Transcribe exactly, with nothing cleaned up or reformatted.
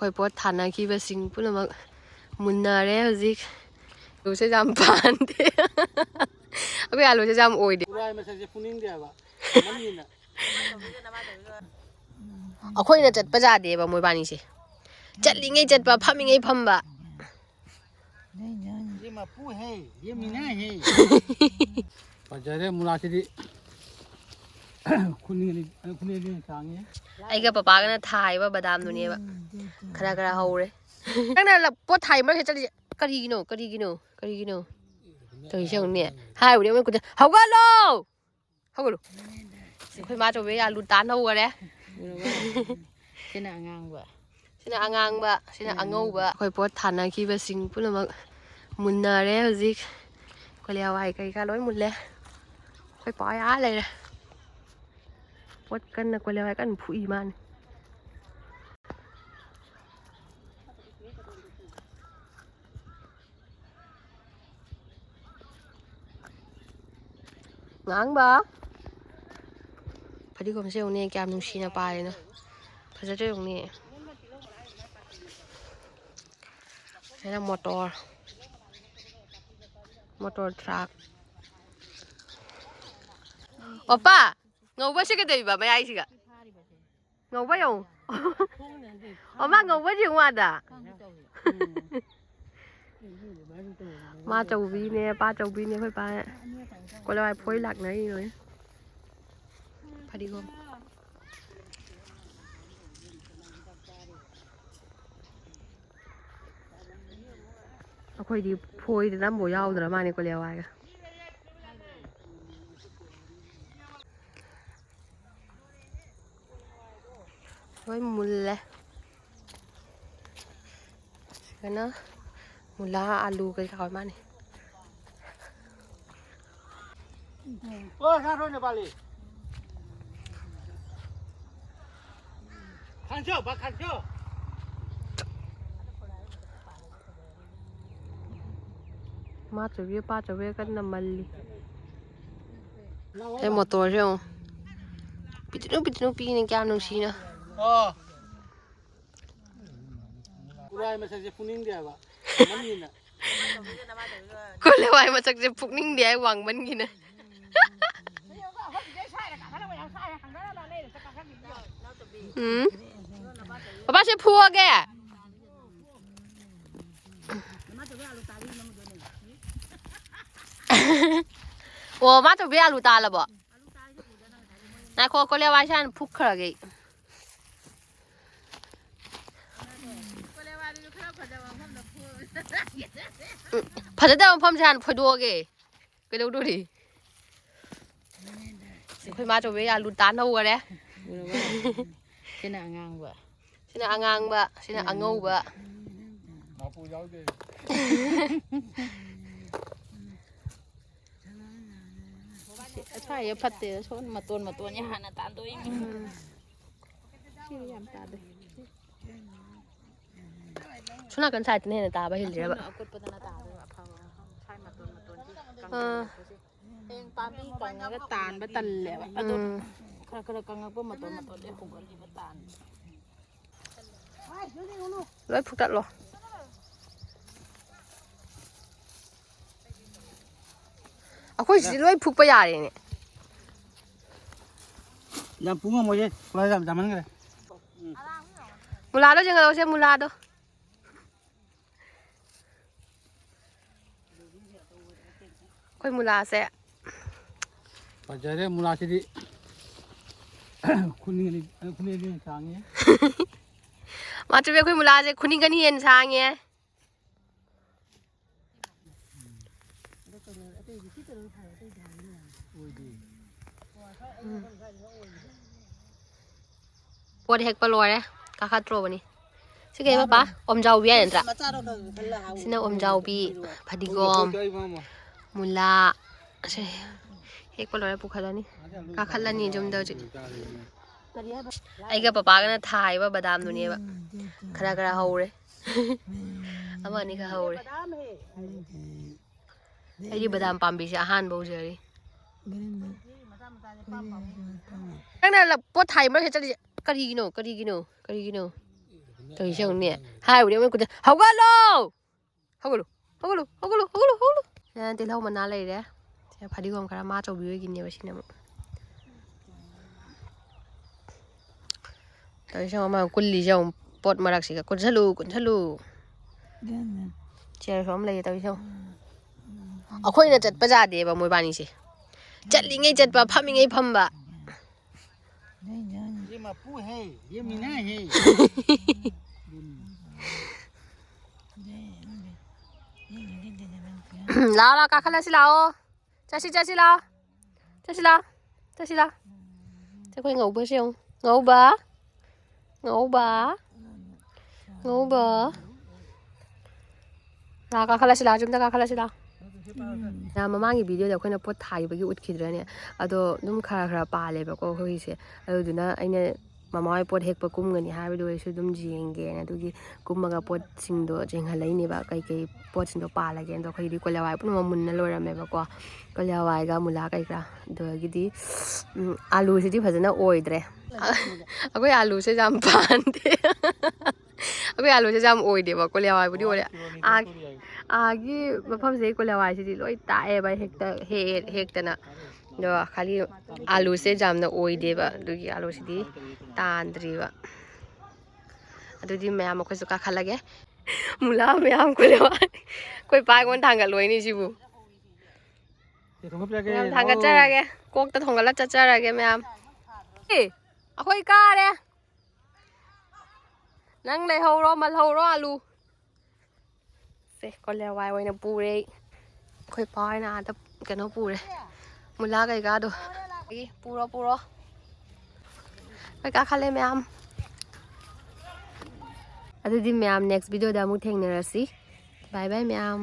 ꯑꯩꯈꯣꯏ ꯄꯣꯠ ꯊꯥꯅꯈꯤꯕꯁꯤꯡ ꯄꯨꯝꯅꯃꯛ ꯃꯨꯟꯅꯔꯦ ꯍꯧꯖꯤꯛ꯫ ꯑꯂꯨꯁꯦ ꯌꯥꯝ ꯄꯥꯟꯗꯦ꯫ ꯑꯩꯈꯣꯏ ꯑꯂꯨꯁꯦ ꯌꯥꯝ ꯑꯣꯏꯗꯦ꯫ ꯎꯔꯥꯏ ꯃꯁꯛꯁꯦ ꯐꯨꯅꯤꯡꯗꯦ ꯍꯥꯏꯕ꯫ ꯑꯩꯈꯣꯏꯅ ꯆꯠꯄ ꯌꯥꯗꯦꯕ ꯃꯣꯏꯕꯥꯅꯤꯁꯦ꯫ ꯆꯠꯂꯤꯉꯩ ꯆꯠꯄ, ꯐꯝꯃꯤꯉꯩ ꯐꯝꯕ꯫ ये मप्पू है, ये मीना है। ꯐꯖꯔꯦ ꯃꯨꯂꯥꯁꯤꯗꯤ꯫ ꯈꯨꯅꯤꯡ ꯑꯅꯤ, ꯈꯨꯅꯤꯡ ꯑꯅꯤ ꯁꯥꯡꯉꯤ꯫ ꯑꯩꯒ ꯄꯄꯥꯒꯅ ꯊꯥꯏꯕ ꯕꯗꯥꯝꯗꯨꯅꯦꯕ꯫ ꯈꯔ ꯈꯔ ꯍꯧꯔꯦ꯫ ꯅꯪꯅ ꯂ-, ꯄꯣꯠ ꯊꯥꯏ ꯃꯔꯛꯁꯤꯗ ꯆꯠꯂꯤꯁꯦ ꯀꯔꯤꯒꯤꯅꯣ? ꯀꯔꯤꯒꯤꯅꯣ? ꯀꯔꯤꯒꯤꯅꯣ? ꯇꯧꯔꯤꯁꯦ ꯌꯦꯡꯉꯨꯅꯦ꯫ ꯍꯥꯏꯔꯨꯅꯦ ꯃꯣꯏ ꯈꯨꯟꯗ, "ꯍꯧꯒꯠꯂꯣ!" ꯍꯧꯒꯠꯂꯨ꯫ ꯑꯩꯈꯣꯏ ꯃꯥ ꯆꯧꯕꯤ ꯑꯂꯨ ꯇꯥꯟ ꯍꯧꯈꯔꯦ꯫ ꯁꯤꯅ ꯑꯉꯥꯡꯕ꯫ ꯁꯤꯅ ꯑꯉꯥꯡꯕ, ꯁꯤꯅ ꯑꯉꯧꯕ꯫ ꯑꯩꯈꯣꯏ ꯄꯣꯠ ꯊꯥꯅꯈꯤꯕꯁꯤꯡ ꯄꯨꯝꯅꯃꯛ ꯃꯨꯟꯅꯔꯦ ꯍꯧꯖꯤꯛ꯫ ꯀꯣꯂꯤ ꯍꯋꯥꯏ ꯀꯩꯀꯥ ꯂꯣꯏ ꯃꯨꯜꯂꯦ꯫ ꯑꯩꯈꯣꯏ ꯄꯥ ꯑꯥ ꯂꯩꯔꯦ꯫ ꯄꯣꯠ ꯀꯟꯅ, ꯀꯣꯂꯤ ꯍꯋꯥꯏ ꯀꯟꯅ ꯐꯨꯏ ꯃꯥꯅ꯫ ꯉꯥꯡꯕ꯫ ꯐꯗꯤꯒꯣꯝꯁꯦ ꯌꯦꯡꯉꯨꯅꯦ, ꯀꯌꯥꯝ ꯅꯨꯡꯁꯤꯅ ꯄꯥꯜꯂꯤꯅꯣ꯫ ꯐꯖꯗ꯭ꯔꯥ ꯌꯦꯡꯉꯨꯅꯦ꯫ ꯁꯤꯅ ꯃꯣꯇꯣꯔ꯫ Motor truck. ꯑꯣꯄꯥ! ꯉꯧꯕꯁꯦ ꯀꯩꯗꯧꯔꯤꯕ ꯃꯌꯥꯏꯁꯤꯒ? ꯉꯧꯕ ꯌꯦꯡꯉꯨ꯫ ꯑꯣ, ꯃꯥ ꯉꯧꯕ ꯌꯦꯡꯉꯨ ꯑꯥꯗ꯫ ꯃꯥ ꯆꯧꯕꯤꯅꯦ, ꯄꯥ ꯆꯧꯕꯤꯅꯦ, ꯑꯩꯈꯣꯏ ꯄꯥ꯫ ꯀꯣꯂꯤ ꯍꯋꯥꯏ ꯐꯣꯏ ꯂꯥꯛꯅꯔꯤ ꯂꯣꯏ꯫ ꯐꯗꯤꯒꯣꯝ꯫ ꯑꯩꯈꯣꯏꯗꯤ ꯐꯣꯏꯗꯅ ꯑꯃꯐꯥꯎ ꯌꯥꯎꯗ꯭ꯔ ꯃꯥꯅꯦ ꯀꯣꯂꯤ ꯍꯋꯥꯏꯒ꯫ ꯂꯣꯏ ꯃꯨꯜꯂꯦ꯫ ꯁꯤꯒꯅ ꯃꯨꯂꯥ, ꯑꯂꯨ ꯀꯩꯀꯥ ꯑꯣꯏ ꯃꯥꯅꯤ꯫ ꯑꯣ, ꯁꯥ ꯊꯣꯛ ꯅꯦꯄꯥꯂꯤ꯫ ꯈꯥꯟꯁꯣ, ꯕꯥ ꯈꯥꯟꯁꯣ꯫ ꯃꯥ ꯆꯧꯕꯤ, ꯄꯥ ꯆꯧꯕꯤ ꯀꯟꯅ ꯃꯜꯂꯤ꯫ ꯑꯩ ꯃꯣꯇꯣꯔꯁꯦ ꯌꯦꯡꯉꯨ꯫ ꯄꯤꯇ꯭ꯔꯨ ꯄꯤꯇ꯭ꯔꯨ ꯄꯤꯅꯦ, ꯀꯌꯥꯝ ꯅꯨꯡꯁꯤꯅ꯫ ꯑꯣ꯫ ꯎꯔꯥꯏ ꯃꯁꯛꯁꯦ ꯐꯨꯅꯤꯡꯗꯦ ꯍꯥꯏꯕ꯫ ꯃꯃꯤꯅ꯫ ꯀꯣꯂꯦꯋꯥꯏ ꯃꯁꯛꯁꯦ ꯐꯨꯛꯅꯤꯡꯗꯦ ꯍꯥꯏ ꯋꯥꯡꯃꯟꯒꯤꯅ꯫ ꯎꯝ꯫ ꯄꯄꯥꯁꯦ ꯐꯨꯑꯒꯦ꯫ ꯑꯣ, ꯃꯥ ꯇꯧꯕꯤ ꯑꯂꯨ ꯇꯥꯜꯂꯕꯣ? ꯉꯥꯏꯈꯣ, ꯀꯣꯂꯦꯋꯥꯏꯁꯦ ꯍꯥꯟꯅ ꯐꯨꯛꯈ꯭ꯔꯒꯦ ꯑꯩ꯫ ꯎꯝ, ꯐꯖꯗꯕ ꯃꯐꯝꯁꯦ ꯍꯥꯟꯅ ꯐꯣꯏꯗꯣꯛꯑꯒꯦ꯫ ꯀꯩꯗꯧꯗꯣꯔꯤ? ꯑꯩꯈꯣꯏ ꯃꯥꯆꯧꯕꯤ ꯑꯂꯨ ꯇꯥꯟ ꯍꯧꯈꯔꯦ꯫ ꯁꯤꯅ ꯑꯉꯥꯡꯕ꯫ ꯁꯤꯅ ꯑꯉꯥꯡꯕ, ꯁꯤꯅ ꯑꯉꯧꯕ꯫ ꯃꯄꯨ ꯌꯥꯎꯗꯦ꯫ ꯑꯁ꯭ꯋꯥꯏꯁꯦ ꯐꯠꯇꯦ꯫ ꯁꯣꯝ ꯃꯇꯣꯟ ꯃꯇꯣꯟꯁꯦ ꯍꯥꯟꯅ ꯇꯥꯟꯗꯣꯛꯏꯅꯤ꯫ ꯁꯤꯗꯤ ꯌꯥꯝ ꯇꯥꯗꯦ꯫ ꯁꯣꯝ ꯅꯥꯀꯟ ꯁꯥꯏꯠꯇꯅ ꯍꯦꯟꯅ ꯇꯥꯕ ꯍꯦꯜꯂꯤꯔꯕ? ꯑꯁꯣꯝꯅ ꯑꯀꯨꯠꯄꯗꯅ ꯇꯥꯗꯣꯏꯕ ꯑꯐꯕ ꯃꯐꯝ꯫ ꯁ꯭ꯋꯥꯏ ꯃꯇꯣꯟ ꯃꯇꯣꯟꯁꯤ ꯑꯥ꯫ ꯀꯪꯁꯤꯜꯂꯛꯄꯁꯦ꯫ ꯍꯌꯦꯡ ꯄꯥꯝꯕꯤ ꯀꯪꯉꯒ ꯇꯥꯟꯕ ꯇꯜꯂꯦꯕ꯫ ꯑꯗꯣ ꯎꯝ꯫ ꯈꯔ ꯈꯔ ꯀꯪꯉꯛꯄ ꯃꯇꯣꯟ ꯃꯇꯣꯟꯗꯤ ꯍꯧꯒꯠꯂꯤꯕ ꯇꯥꯟꯕ꯫ ꯂꯣꯏ ꯐꯨꯛꯇꯠꯂꯣ꯫ ꯑꯩꯈꯣꯏ ꯁꯤꯗꯤ ꯂꯣꯏ ꯐꯨꯛꯄ ꯌꯥꯔꯦꯅꯦ꯫ ꯌꯥꯝ ꯄꯨꯡ ꯉꯝꯃꯣꯏꯌꯦ, ꯄꯨꯔꯥ ꯌꯥꯝ ꯆꯥꯃꯟꯈ꯭ꯔꯦ꯫ ꯃꯨꯂꯥꯗꯣ ꯌꯦꯡꯍꯜꯂꯧꯁꯦ, ꯃꯨꯂꯥꯗꯣ꯫ ꯑꯩꯈꯣꯏ ꯃꯨꯂꯥꯁꯦ꯫ ꯐꯖꯔꯦ ꯃꯨꯂꯥꯁꯤꯗꯤ꯫ ꯈꯨꯅꯤꯡ ꯑꯅꯤ, ꯈꯨꯅꯤꯡ ꯑꯅꯤ ꯁꯥꯡꯉꯤ꯫ ꯃꯥꯆꯨꯕꯤ, ꯑꯩꯈꯣꯏ ꯃꯨꯂꯥꯁꯦ ꯈꯨꯅꯤꯡ ꯑꯅꯤ ꯍꯦꯟꯅ ꯁꯥꯡꯉꯦ꯫ ꯄꯣꯠ ꯍꯦꯛꯄ ꯂꯣꯏꯔꯦ꯫ ꯀꯥꯈꯠꯇ꯭ꯔꯣꯕꯅꯤ꯫ ꯁꯤ ꯀꯩ ꯃꯄꯥ? ꯑꯣꯝꯖꯥꯎꯕꯤ ꯍꯥꯏ ꯅꯠꯇ꯭ꯔꯥ? ꯁꯤꯅ ꯑꯣꯝꯖꯥꯎꯕꯤ, ꯐꯗꯤꯒꯣꯝ, ꯃꯨꯂꯥ꯫ ꯑꯁꯦ ꯍꯦꯛꯄ ꯂꯣꯏꯔꯦ, ꯄꯨꯈꯠꯂꯅꯤ꯫ ꯀꯥꯈꯠꯂꯅꯤ ꯌꯨꯝꯗ ꯍꯧꯖꯤꯛ꯫ ꯑꯩꯒ ꯄꯄꯥꯒꯅ ꯊꯥꯔꯤꯕ ꯕꯗꯥꯝꯗꯨꯅꯦꯕ꯫ ꯈꯔ ꯈꯔ ꯍꯧꯔꯦ꯫ ꯑꯃ ꯑꯅꯤꯈꯛ ꯍꯧꯔꯦ꯫ ꯑꯩꯗꯤ ꯕꯗꯥꯝ ꯄꯥꯝꯕꯤꯁꯦ ꯑꯍꯥꯟꯕ ꯎꯖꯔꯤ꯫ ꯅꯪꯅ ꯂ-, ꯄꯣꯠ ꯊꯥꯏ ꯃꯔꯛꯁꯤꯗ ꯆꯠꯂꯤꯁꯦ ꯀꯔꯤꯒꯤꯅꯣ? ꯀꯔꯤꯒꯤꯅꯣ? ꯀꯔꯤꯒꯤꯅꯣ? ꯇꯧꯔꯤꯁꯦ ꯌꯦꯡꯉꯨꯅꯦ꯫ ꯍꯥꯏꯕꯨꯗꯤ ꯑꯃꯨꯛ ꯀꯨꯟꯊ-, ꯍꯧꯒꯠꯂꯣ! ꯍꯧꯒꯠꯂꯨ, ꯍꯧꯒꯠꯂꯨ, ꯍꯧꯒꯠꯂꯨ, ꯍꯧꯒꯠꯂꯨ, ꯍꯧꯒꯠꯂꯨ꯫ ꯁꯤꯅ ꯇꯤꯜꯍꯧ ꯃꯅꯥ ꯂꯩꯔꯦ꯫ ꯁꯤꯅ ꯐꯗꯤꯒꯣꯝ ꯈꯔ, ꯃꯥ ꯑꯆꯧꯕꯤ ꯑꯣꯏꯒꯤꯅꯦꯕ ꯁꯤꯅ ꯑꯃꯨꯛ꯫ ꯇꯧꯔꯤꯁꯦ ꯌꯦꯡꯉꯣ, ꯃꯥ ꯀꯨꯜꯂꯤꯁꯦ ꯌꯦꯡꯉꯣ, ꯄꯣꯠ ꯃꯔꯛꯁꯤꯒ꯫ ꯀꯨꯟꯁꯜꯂꯨ, ꯀꯨꯟꯁꯜꯂꯨ꯫ ꯆꯤꯌꯔꯁꯨ ꯑꯃ ꯂꯩꯌꯦ ꯇꯧꯔꯤꯁꯦ ꯌꯦꯡꯉꯣ꯫ ꯑꯩꯈꯣꯏꯅ ꯆꯠꯄ ꯌꯥꯗꯦꯕ ꯃꯣꯏꯕꯥꯅꯤꯁꯦ꯫ ꯆꯠꯂꯤꯉꯩ ꯆꯠꯄ, ꯐꯝꯃꯤꯉꯩ ꯐꯝꯕ꯫ ये मप्पू है, ये मीना है। ꯂꯥꯛꯑꯣ, ꯂꯥꯛꯑꯣ, ꯀꯥꯈꯠꯂꯁꯤ ꯂꯥꯛꯑꯣ꯫ ꯆꯠꯁꯤ, ꯆꯠꯁꯤ ꯂꯥꯛꯑꯣ꯫ ꯆꯠꯁꯤ ꯂꯥꯛꯑꯣ꯫ ꯆꯠꯁꯤ ꯂꯥꯛꯑꯣ꯫ ꯁꯤ ꯑꯩꯈꯣꯏ ꯉꯧꯕꯁꯦ ꯌꯦꯡꯉꯨ꯫ ꯉꯧꯕ꯫ ꯉꯧꯕ꯫ ꯉꯧꯕ꯫ ꯂꯥꯛꯑꯣ, ꯀꯥꯈꯠꯂꯁꯤ ꯂꯥꯛꯑꯣ, ꯌꯨꯝꯗ ꯀꯥꯈꯠꯂꯁꯤ ꯂꯥꯛꯑꯣ꯫ ꯎꯝ꯫ ꯃꯃꯥꯡꯒꯤ ꯚꯤꯗꯤꯑꯣꯗ ꯑꯩꯈꯣꯏꯅ ꯄꯣꯠ ꯊꯥꯈꯤꯕꯒꯤ ꯎꯠꯈꯤꯗ꯭ꯔꯅꯦ? ꯑꯗꯣ ꯑꯗꯨꯝ ꯈꯔ ꯈꯔ ꯄꯥꯜꯂꯦꯕꯀꯣ ꯑꯩꯈꯣꯏꯒꯤꯁꯦ꯫ ꯑꯗꯨꯗꯨꯅ ꯑꯩꯅ ꯃꯃꯥ ꯍꯣꯏ ꯄꯣꯠ ꯍꯦꯛꯄ ꯀꯨꯝꯒꯅꯤ ꯍꯥꯏꯕꯗꯣ ꯑꯩꯁꯨ ꯑꯗꯨꯝ ꯌꯦꯡꯒꯦꯅ ꯑꯗꯨꯒꯤ ꯀꯨꯝꯃꯒ ꯄꯣꯠꯁꯤꯡꯗꯣ ꯌꯦꯡꯍꯜꯂꯛꯏꯅꯦꯕ꯫ ꯀꯩꯀꯩ ꯄꯣꯠꯁꯤꯡꯗꯣ ꯄꯥꯜꯂꯒꯦ꯫ ꯑꯗꯣ ꯑꯩꯈꯣꯏꯒꯤꯗꯤ ꯀꯣꯂꯤ ꯍꯋꯥꯏ ꯄꯨꯝꯅꯃꯛ ꯃꯨꯟꯅ ꯂꯣꯏꯔꯝꯃꯦꯕꯀꯣ꯫ ꯀꯣꯂꯤ ꯍꯋꯥꯏꯒ ꯃꯨꯂꯥ ꯀꯩꯀꯥ꯫ ꯑꯗꯒꯤꯗꯤ, ꯎꯝ, ꯑꯥꯂꯨꯁꯤꯗꯤ ꯐꯖꯅ ꯑꯣꯏꯗ꯭ꯔꯦ꯫ ꯑꯩꯈꯣꯏ ꯑꯥꯂꯨꯁꯦ ꯌꯥꯝ ꯄꯥꯟꯗꯦ꯫ ꯑꯩꯈꯣꯏ ꯑꯥꯂꯨꯁꯦ ꯌꯥꯝ ꯑꯣꯏꯗꯦꯕ꯫ ꯀꯣꯂꯤ ꯍꯋꯥꯏꯕꯨꯗꯤ ꯑꯣꯏꯔꯦ꯫ ꯑꯥ-, ꯑꯥꯒꯤ ꯃꯐꯝꯁꯤꯗꯩ ꯀꯣꯂꯤ ꯍꯋꯥꯏꯁꯤꯗꯤ ꯂꯣꯏ ꯇꯥꯛꯑꯦꯕ ꯍꯦꯛꯇ ꯍꯦꯛ-, ꯍꯦꯛꯇꯅ꯫ ꯑꯗꯣ ꯈꯥꯂꯤ ꯑꯥꯂꯨꯁꯦ ꯌꯥꯝꯅ ꯑꯣꯏꯗꯦꯕ꯫ ꯑꯗꯨꯒꯤ ꯑꯥꯂꯨꯁꯤꯗꯤ ꯇꯥꯟꯗ꯭ꯔꯤꯕ꯫ ꯑꯗꯨꯗꯤ ꯃꯌꯥꯝ ꯑꯩꯈꯣꯏꯁꯨ ꯀꯥꯈꯠꯂꯒꯦ꯫ ꯃꯨꯂꯥ ꯃꯌꯥꯝ ꯀꯣꯂꯤ ꯍꯋꯥꯏ꯫ ꯑꯩꯈꯣꯏ ꯄꯥ ꯑꯩꯉꯣꯟꯗ ꯊꯥꯡꯒꯠꯂꯣꯏꯅꯤ ꯁꯤꯕꯨ꯫ ꯃꯌꯥꯝ ꯊꯥꯡꯒꯠꯆꯔꯒꯦ꯫ ꯀꯣꯛꯇ ꯊꯣꯡꯒꯠꯂ ꯆꯠꯆꯔꯒꯦ ꯃꯌꯥꯝ꯫ ꯑꯦ, ꯑꯩꯈꯣꯏ ꯀꯥꯔꯦ꯫ ꯅꯪ ꯂꯩꯍꯧꯔꯣ, ꯃꯜꯍꯧꯔꯣ ꯑꯥꯂꯨ꯫ ꯁꯦ, ꯀꯣꯂꯤ ꯍꯋꯥꯏ ꯑꯣꯏꯅ ꯄꯨꯔꯦ ꯑꯩ꯫ ꯑꯩꯈꯣꯏ ꯄꯥ ꯍꯣꯏꯅ ꯑꯥꯗ ꯀꯩꯅꯣ ꯄꯨꯔꯦ꯫ ꯃꯨꯂꯥ ꯀꯩꯀꯥꯗꯣ꯫ ꯄꯨꯔꯣ, ꯄꯨꯔꯣ꯫ ꯑꯩꯈꯣꯏ ꯀꯥꯈꯠꯂꯦ ꯃꯌꯥꯝ꯫ ꯑꯗꯨꯗꯤ ꯃꯌꯥꯝ next videoꯗ ꯑꯃꯨꯛ ꯊꯦꯡꯅꯔꯁꯤ꯫ Bye bye ꯃꯌꯥꯝ꯫